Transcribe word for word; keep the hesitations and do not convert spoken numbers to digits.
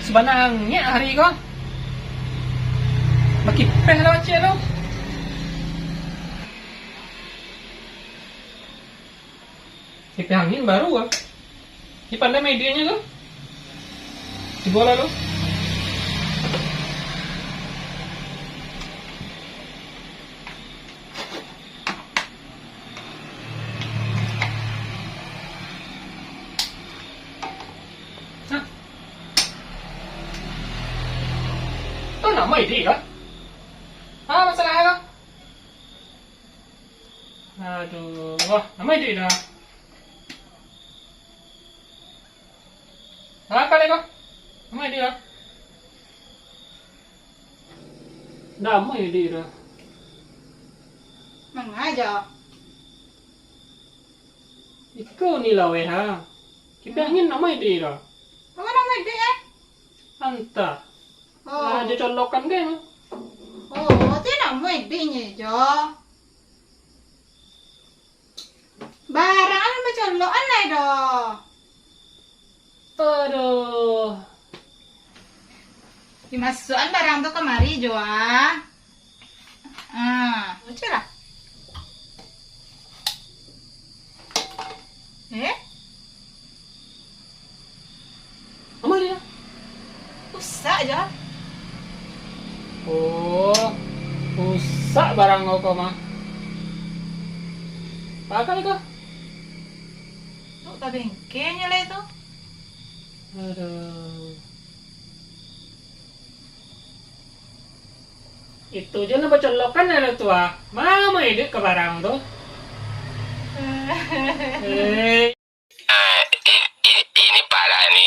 Sabana angek hari ko. Bakipeh lah pacik tu. Kipeh angin baru ah. Ni pandai main idenya tu. Cubo lah lu. Hah? Tu namo ide kah? Ah, masalah kah? Aduh, wah, namo ide dah. Ah, kali kah? Namo ide dah. Namo ide dah. Mangaja. Iko ni lah weh ha. Kipeh angin namo ide dah. Apa namo ide eh? Antah. Oh. Nah, jo colokan kan. Oh, tu namo ide nyo jo. Barang an bacolokan lai doh. Aduh. Dimasuakan barang tu kamari jo ah. Ah, baco lah. Eh? Namo ide dah? Rusak jo. Oh, rusak barang kau ko mah. Pakai ko. Tu ka bengkenyo lai tu. Aduh. Itu je lah bacolokan lah tu ah. Mama iduik ka barang tu. Eh. Ah, i-, i-, ini parah ni.